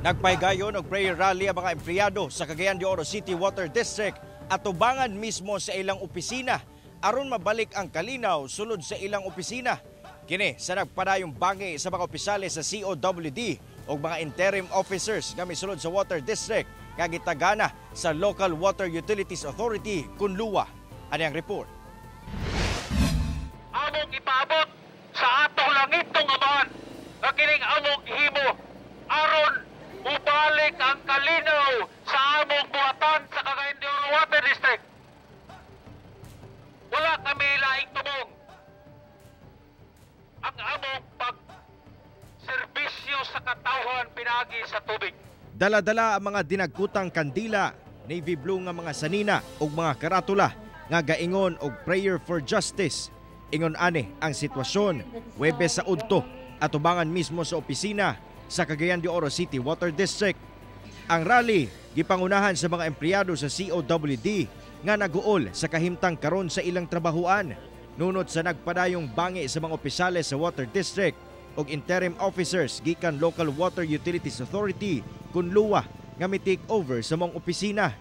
Nagpahigayon og prayer rally ang mga empleyado sa Cagayan de Oro City Water District atubangan mismo sa ilang opisina aron mabalik ang kalinaw sulod sa ilang opisina. Kini sa nagpadayong bangi sa mga opisyales sa COWD ug mga interim officers nga misulod sa Water District nga gitagana sa Local Water Utilities Authority kun LWUA. Ani ang report. Among ipaabot sa atong langitnong Amahan nga kining among himo aron mubalik ang kalinaw sa among buhatan sa Cagayan de Oro Water District. Wala kami laing tumong. Ang among pag serbisyo sa katawhan pinaagi sa tubig. Dala-dala ang mga dinagkutang kandila, navy blue nga mga sanina ug mga karatula nga gaingon og "Prayer for Justice". Ingon ani ang sitwasyon Webes sa udto atubangan mismo sa opisina sa Cagayan de Oro City Water District. Ang rally gipangunahan sa mga empleyado sa COWD nga naguol sa kahimtang karon sa ilang trabahuan. Nunot sa nagpadayong bangi sa mga opisyales sa Water District ug interim officers gikan Local Water Utilities Authority kun LWUA nga mi-take over sa maong opisina.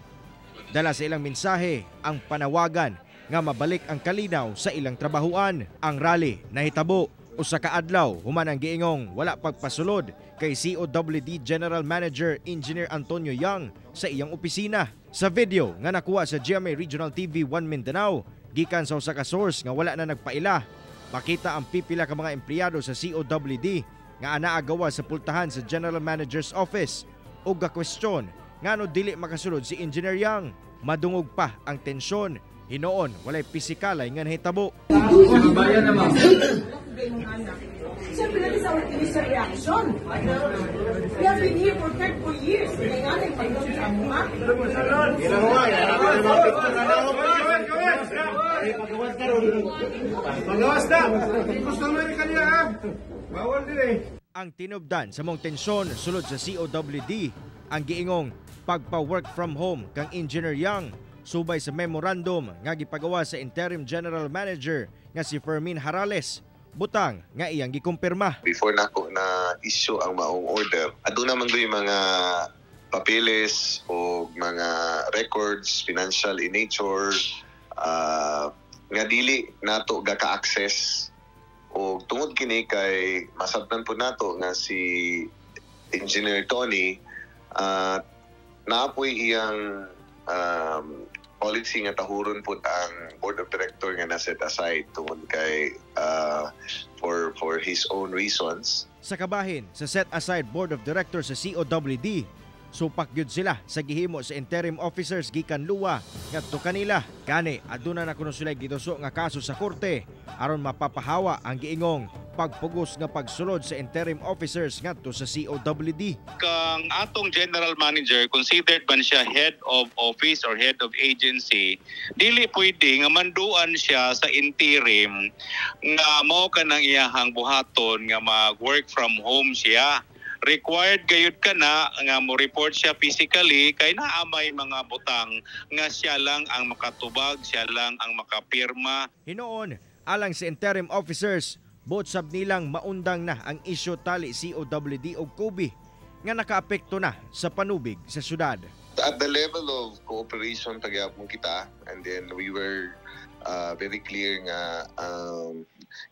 Dala sa ilang mensahe ang panawagan nga mabalik ang kalinaw sa ilang trabahuan. Ang rally nahitabo usa ka adlaw human ang giingong wala pagpasulod kay COWD General Manager Engineer Antonio Young sa iyang opisina. Sa video nga nakuha sa GMA Regional TV 1 Mindanao gikan sa usa ka source nga wala na nagpaila, makita ang pipila ka mga empleyado sa COWD nga anaa gawas sa pultahan sa General Manager's Office ug ga-question ngano dili makasulod si Engineer Young. Madungog pa ang tensyon. Hinoon, walay pisikalay nga nahitabo. Siyempre, that is our initial reaction. We have been here for 34 years. Kaya nga na yung sa amo, ha? Pagawas na! Customer kaniya ha! Bawal din eh. Ang tinubdan sa maong tensyon sulod sa COWD ang giingong pagpa-work from home kang Engineer Young subay sa memorandum nga gipagawa sa interim general manager nga si Fermin Harales, butang nga iyang gikumpirma. Before nako na issue ang maong order, aduna man doy mga papeles o mga records financial in nature nga dili nato gaka-access, o tungod kini kay masabtan po nato nga si Engineer Tony naapoy iyang policy nga tahuron pud ang board of director nga na set aside tungod kay for his own reasons. Sa kabahin sa set aside board of directors sa COWD, supak gyud sila sa gihimo sa interim officers gikan LWUA ngadto kanila. Kani aduna na kuno sila giduso nga kaso sa korte aron mapapahawa ang giingong pagpugos nga pagsulod sa interim officers ngadto sa COWD. Kang atong general manager, considered man siya head of office or head of agency, dili pwede nga manduan siya sa interim nga mao kanang iyahang buhaton nga mag-work from home siya. Required gayud kana nga mo report siya physically kay naa may mga butang nga siya lang ang makatubag, siya lang ang makapirma. Hinoon, alang sa interim officers, buot sab nilang maundang na ang isyu tali COWD og COBI nga nakaapekto na sa panubig sa syudad. At the level of cooperation pagyapon kita, and then we were very clear nga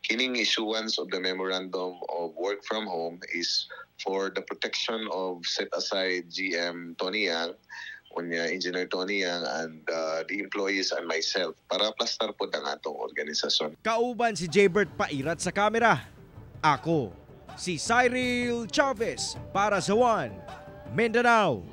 kining issuance of the memorandum of work from home is for the protection of set aside GM Tony Yang, unya Engineer Tony Yang and the employees and myself para plastar pod ang atong organisasyon. Kauban si Jaybert Pairat sa kamera. Ako, si Cyril Chavez para sa One Mindanao.